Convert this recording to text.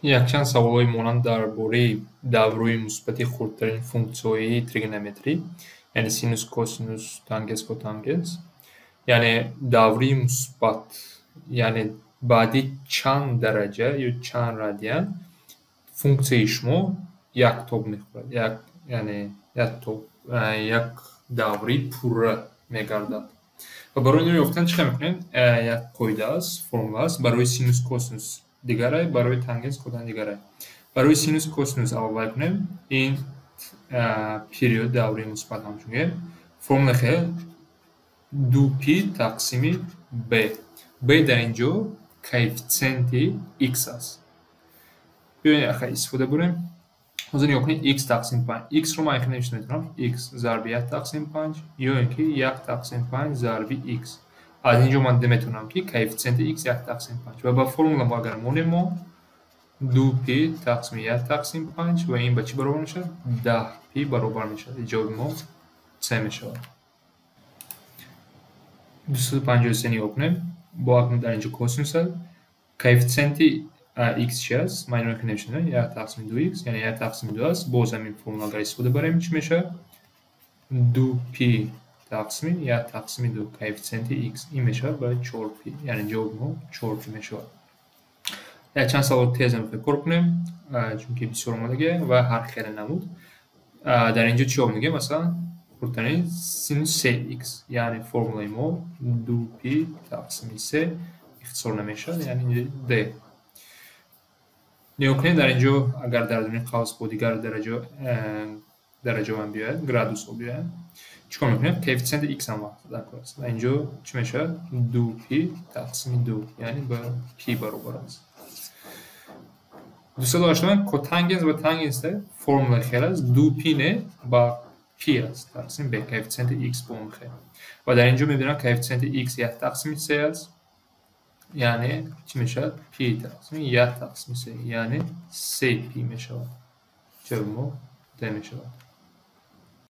Якчанд саволҳои монанд дар бораи даврҳои мусбати хурдтарин функсияҳои тригонометрӣ, яъне синус, косинус, тангенс, котангенс, яъне даври мусбат, яъне баъди чанд дараҷа ё чанд радиан функсияи шумо як тоб мехӯрад, як, яъне як тоб, як даври пурра мегардад. Ва барои инро ёфтан чӣ кор мекунем? Як қоида аст, формула аст. Барои синус, косинус дигарай, барои тангенс, котангенс дигарай. Барои синус, косинус аввал вай кунем, ин период даври мусбат ҳамчун гӯем. Формула хел 2 пи тақсими b. b дар ин ҷо коэффитсиенти x аст. Биёед, аха, истифода бурем. Ҳозир нигоҳ кунед: x тақсим панҷ. x-ро ман хеле навишта метавонам: x зарби як тақсим панҷ ё ин ки як тақсим панҷ зарби x. Аз ин ҷо ман дида метавонам, ки коэффитсиенти x як тақсим панҷ. Ва ба формула мо агар монем, мо 2 пи тақсими як тақсим панҷ, ва ин ба чӣ баробар мешавад? 10 пи баробар мешавад. Ҷавоби мо c мешавад. 253 нигоҳ кунем. Бо акнун дар ин ҷо косинус аст. Коэффитсиенти x чи аст? Ман инро ки навиштам, як тақсими ду x, яъне як тақсими ду аст. Боз ҳамин формула агар истифода барем, чӣ мешавад? 2 пи тақсими як тақсими ду, коэффитсиенти x. Ин мешавад ба 4 пи, яъне ҷавоби мо 4 пи мешавад. Якчанд савол тез мехоҳем кор кунем, чунки бисёр омодагия ва ҳар хеле намуд. Дар ин ҷо чӣ омадагия? Масалан, хурдтарин синус се х, яъне формулаи мо 2 пи тақсими се, ихтисор намешавад, яъне d. Нигоҳ кунед, дар ин ҷо агар дар даруни қавс бо дигар дараҷаҳоам биёяд, градусҳо биёянд, чӣ кор мекунем? Коэффитсиенти x ҳам дар кор аст. Дар ин ҷо чӣ мешавад? 2 пи тақсими ду, яъне ба пи баробар аст. 285, котангенс ва тангенс формулаи хел аст: 2 пи не, ба пи аст, тақсим б, коэффитсиенти x бо он хел. Ва дар ин ҷо мебинам, коэффитсиенти x як тақсими се аст, яъне чӣ мешавад? Пи тақсими як тақсими се, яъне се пи мешавад. Ҷавоби мо д мешавад.